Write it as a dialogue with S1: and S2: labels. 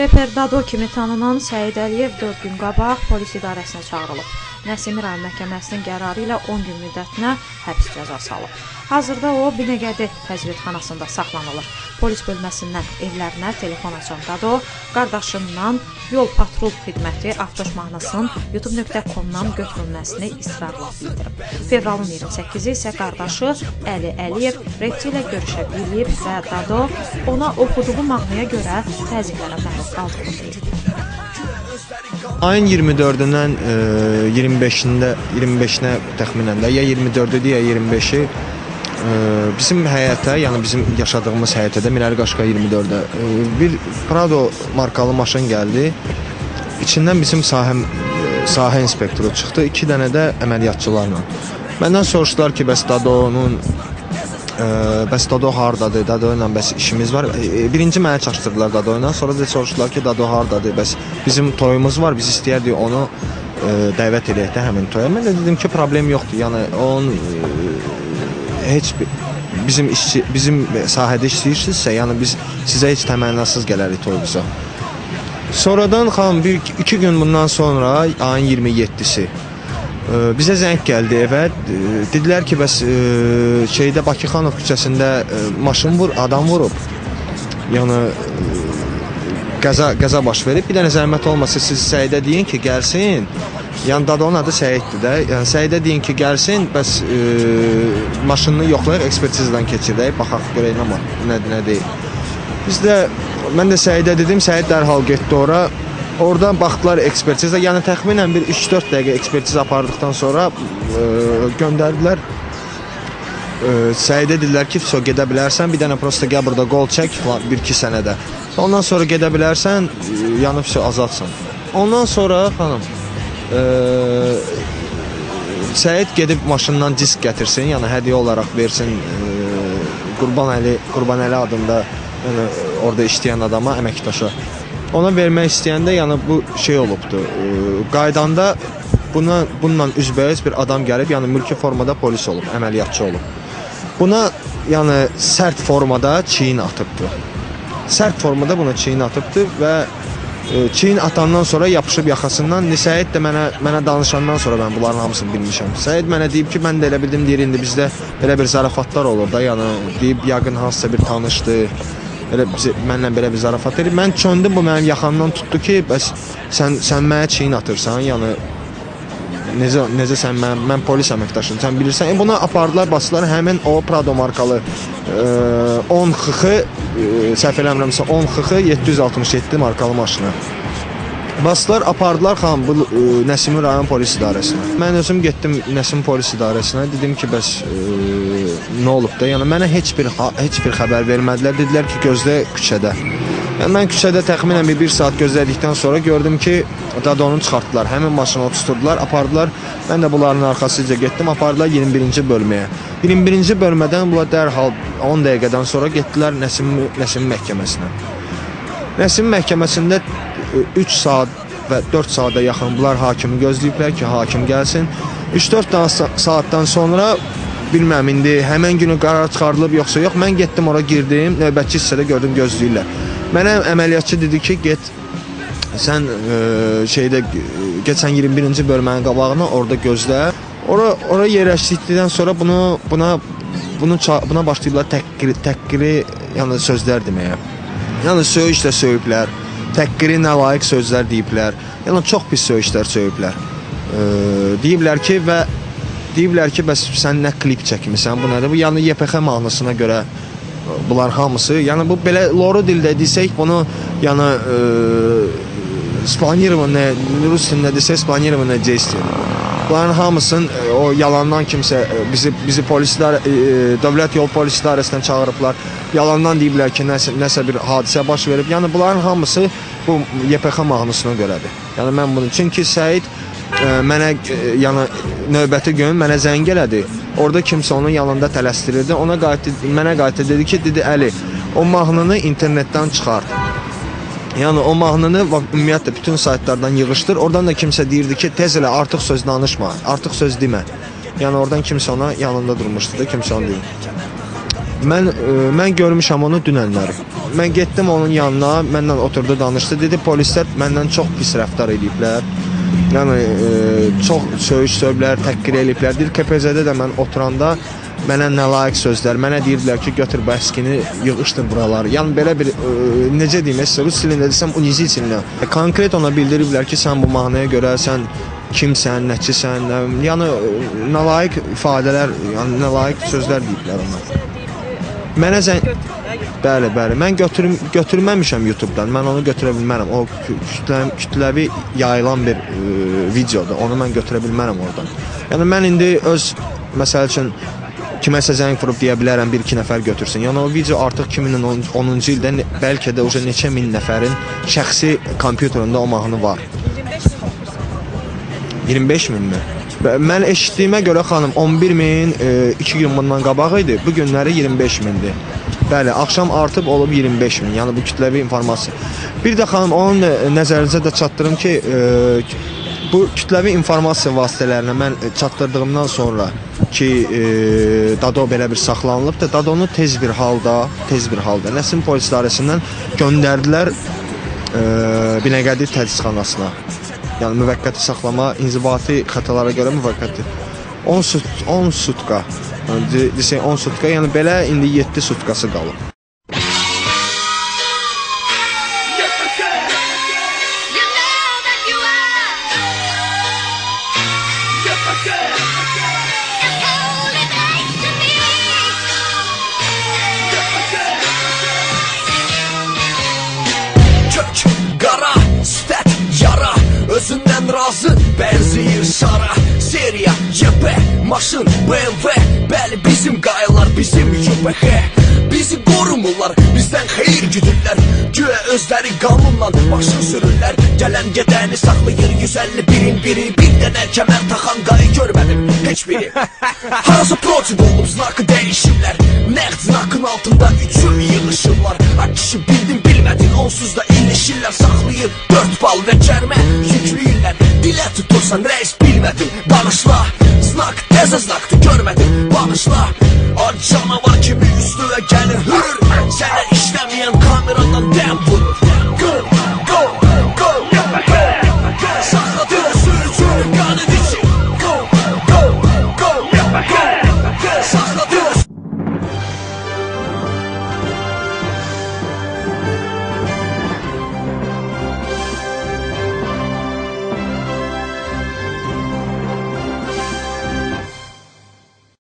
S1: Reper Dado kimi tanınan Səid Əliyev 4 gün qabaq polis idarəsinə çağırılıb. Nəsimi rayon məhkəməsinin qərarı ilə 10 gün müddətinə həbs cəzası alıb. Hazırda o Binəqədi təzviqxanasında saxlanılır. Polis bölməsindən evlərinə telefon açan Dado qardaşından yol patrul xidməti avtoş mahnısının youtube.com-dan götürülməsini israrla bildirib. Fevralın 28-i isə qardaşı Əli Əliyev rapçi ilə görüşə bilib və Dado ona oxuduğu mahnıya görə təzyiqlərə məruz qaldığını deyib.
S2: Ayın 24-dən 25-nə təxminən də, ya 24-üdür, ya 25-i bizim həyətə, yəni bizim yaşadığımız həyətə də Mirəli Qaşqay 24-də bir Prado markalı maşın gəldi. İçindən bizim sahə inspektoru çıxdı, 2 dənə də əməliyyatçılarla. Məndən soruşdular ki, bəs Dadonun bəs Dado hardadır, Dado ilə bəs işimiz var. Birinci mənə çaşdırdılar Dado ilə, sonra da soruşdular ki, Dado hardadır, bəs bizim toyumuz var, biz istəyərdik onu dəvət eləyək də həmin toya. Mən də dedim ki, problem yoxdur, yəni onun heç bizim bizim sahədə işləyirsinizsə, yəni biz sizə heç təmənnasız gələrik toyumuza. Sonradan xanım, 2 gün bundan sonra ayın 27-si bizə zəng gəldi evə. Dedilər ki, bəs şeydə Bakıxanov küçəsində maşın vur, adam vurub. Yəni qəza baş verib. Bir dənə zəhmət olmasa siz Səidə deyin ki, gəlsin. Yəni Dadonun adı Səiddir də. Yəni Səidə deyin ki, gəlsin, bəs maşınını yoxlayaq, ekspertizadan keçirdək, baxaq görək nə nədir, nə deyil. Biz də mən də Səidə dedim, Səid dərhal getdi ora. Oradan baxdılar ekspertiza, yəni təxminən bir 3-4 dəqiqə ekspertiza apardıqdan sonra göndərdilər. Səidə dedilər ki, vso, gedə bilərsən, bir dənə prosta gəl burada qol çək, 1-2 sənədə. Ondan sonra gedə bilərsən, yəni vso, azadsan. Ondan sonra, xanım, Səid gedib maşından disk gətirsin, yəni hədiyyə olaraq versin Qurbanəli adında, yəni, orada işləyən adama, əməkdaşa. Ona vermək istəyəndə, yəni bu şey olubdu, qaydanda bununla üzbəüz bir adam gəlib, yəni mülki formada polis olub, əməliyyatçı olub. Buna, yəni sərt formada çiyin atıbdı. Sərt formada buna çiyin atıbdı və çiyin atandan sonra yapışıb yaxasından. Səid də mənə danışandan sonra mən bunların hamısını bilmişəm. Səid mənə deyib ki, mən də elə bildim, deyir, indi bizdə belə bir zarafatlar olur da, yəni deyib, yəqin hansısa bir tanışdı. Elə mənlə belə bir zarafat edir. Mən çöndüm, bu mənim yaxamdan tutdu ki, bəs sən mənə çiyin atırsan, yəni necə sən mən polis əməkdaşım, sən bilirsən. Buna apardılar, basdılar həmin o Prado markalı 10 XX, səhv eləmirəmsə 10 XX 767 markalı maşını. Basdılar, apardılar xanım bu Nəsimi rayon polis idarəsinə. Mən özüm getdim Nəsimi polis idarəsinə, dedim ki, bəs nə olub da? Yəni mənə heç bir xəbər vermədilər. Dedilər ki, gözlə küçədə. Yəni mən küçədə təxminən bir saat gözlədikdən sonra gördüm ki, Dadonu çıxartdılar. Həmin maşını oturtdular, apardılar. Mən də bunların arxasıca getdim, apardılar 21-ci bölməyə. 21-ci bölmədən bunlar dərhal 10 dəqiqədən sonra getdilər Nəsimi məhkəməsinə. Nəsimi məhkəməsində 3 saat və 4 saata yaxın bunlar hakimi gözləyiblər ki, hakim gəlsin. 3-4 saatdan sonra bilməm indi həmən günü qərar çıxarılıb yoxsa yox. Mən getdim ora girdim, növbətçi hissədə gördüm gözləyirlər. Mənə əməliyyatçı dedi ki, get sən get sən 21-ci bölmənin qabağına, orada gözlə. Ora yerləşdikdən sonra buna başlayıblar təhqiri, yəni sözlər deməyə. Yəni söyüş də söyüblər, təhqiri nalayiq sözlər deyiblər. Yəni çox pis söyüşlər söyüblər. Deyiblər ki, bəs sən nə klip çəkmisən, bu nədir? Bu yəni YPX mahnısına görə bunlar hamısı. Yəni bu belə loru dildə desək, bunu yəni splanirovane, rus dilində desək, splanirovane действие. Bunların hamısının o yalandan kimsə bizi polislər, Dövlət Yol Polis İdarəsindən çağırıblar. Yalandan deyiblər ki, nəsə bir hadisə baş verib. Yəni bunların hamısı bu YPX mahnısına görədir. Yəni mən bunu, çünki Səid mənə yəni növbəti gün mənə zəng elədi. Orada kimsə onun yanında tələsdirirdi. Ona qayıtdı, mənə qayıtdı, dedi ki, dedi Əli, o mahnını internetdən çıxart. Yəni o mahnını ümumiyyətlə bütün saytlardan yığışdır. Oradan da kimsə deyirdi ki, tez elə artıq söz danışma, artıq söz demə. Yəni oradan kimsə ona yanında durmuşdu da, kimsə onu deyir. Mən görmüşəm onu dünənləri. Mən getdim onun yanına, mənlə oturdu, danışdı. Dedi, polislər məndən çox pis rəftar eləyiblər. Yəni, çox söyüş söyblər, təhqir eləyiblər. Deyir, KPZ-də də mən oturanda mənə nalayiq sözlər, mənə deyirdilər ki, götür bu əskini, yığışdır buraları. Yəni, belə bir, necə deyim, rus dilində desəm, unizительно. Konkret ona bildiriblər ki, sən bu mahnıya görə, sən kimsən, nəçisən, yəni, nalayiq ifadələr, yəni, nalayiq sözlər deyiblər ona. Mənə zəng... Bəli, bəli. Mən götürməmişəm YouTube-dan. Mən onu götürə bilmərəm. O kütləvi yayılan bir videodur. Onu mən götürə bilmərəm oradan. Yəni, mən indi öz, məsəl üçün, kiməsə zəng vurub deyə bilərəm, bir-iki nəfər götürsün. Yəni, o video artıq 2010-cu ildə bəlkə də uca neçə min nəfərin şəxsi kompüterində o mahnı var. 25 minmi? Mən eşitdiyimə görə xanım 11 min 2 gün bundan qabaq idi, bu günləri 25 mindir. Bəli, axşam artıb olub 25 min, yəni bu kütləvi informasiya. Bir də xanım, onun nəzərinizə də çatdırım ki, bu kütləvi informasiya vasitələrinə mən çatdırdığımdan sonra ki, Dado belə bir saxlanılıbdır, Dadonu tez bir halda Nəsim Polis İdarəsindən göndərdilər Binəqədi təcridxanasına. Yəni, müvəqqəti saxlama, inzibati xətalara görə müvəqqəti. 10 sutka, desək 10 sutka, yəni belə indi 7 sutkası qalıb.
S3: Kök, qara, sifət, yara, özündən razı, bənziyir şara. Seriya, YP, maşın, BMW, bəli bizim qaylar, bizim YPH. Bizi qorumurlar, bizdən xeyir güdürlər. Güya özləri qanunla maşın sürürlər. Gələn gedəni saxlayır 151-in biri. Bir dənə kəmər taxan qayı görmədim heç biri. Harasa protiv olub znakı dəyişirlər. Nəqd znakın altında üçü yığışırlar. A kişi bildin bilmədin onsuz da ilişirlər. Saxlayır 4 bal və cərmə yükləyirlər. Dilə tutursan rəis bilmədim, bağışla. Znak təzə znakdır görmədim, bağışla. Ac canavar kimi üstünə gəlir hürür. Sənə